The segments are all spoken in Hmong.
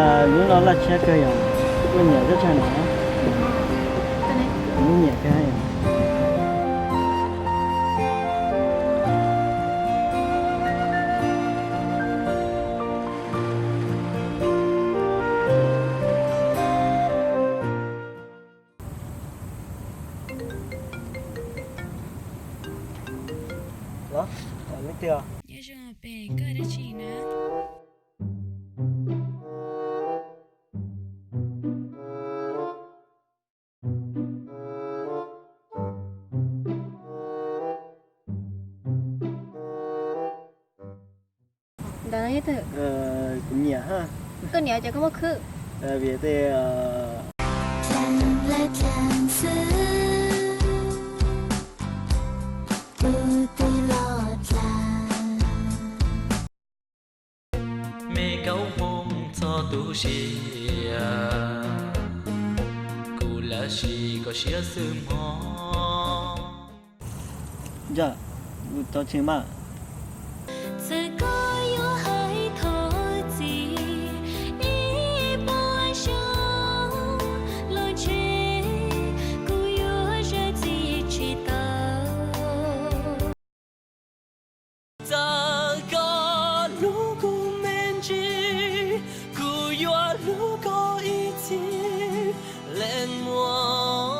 Hnub no laj tshiab kawg yom, kuj nyiam teb chaws no. Kuj nyiam kawg yom. Nyob zoo, pem koj dab tsi na? Ntawm no yog twg? Kuv niam. Koj niam ces koj muab khwb. Vim tej Me Kaub Hmoob txhob tu siab, kuv lam sim koj siab xwb mog. Yog, kuv tau tshwm mas. Txawm koj yuav hais thov txim ib puas xyoo los ntshe kuv yuav zam txim tsis tau. Txawm koj hlub kuv me ntsis, kuv yuav hlub koj ib txhis leej muam.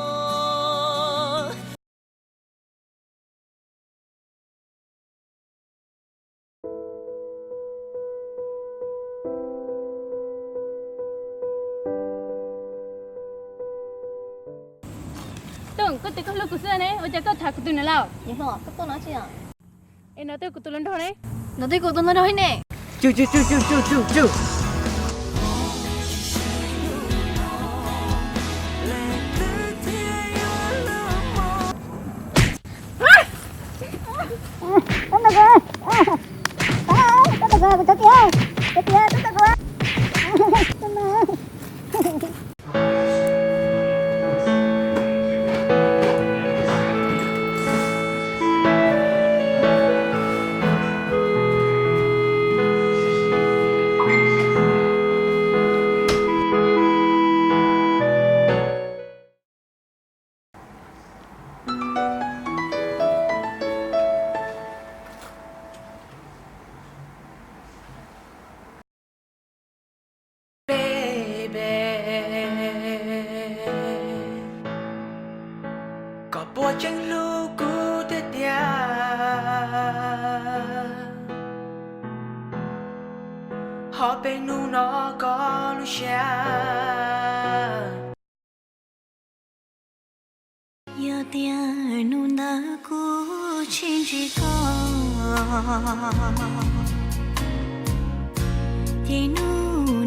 Tooj, koj tias koj hlub kuv xwb ne, ua cas koj tham kuv tus niam laus? Es no twb kuv tus hluas nraug ne. No twb kuv tus hluas nraug li ne. Tsum, tsum, tsum, tsum, tsum, tsum, tsum. Baby, koj puas tseem hlub kuv tiag tiag? Ho peb hnub no koj lub siab. Yog tias hnub ntawd kuv tsis ntsib koj, ces hnub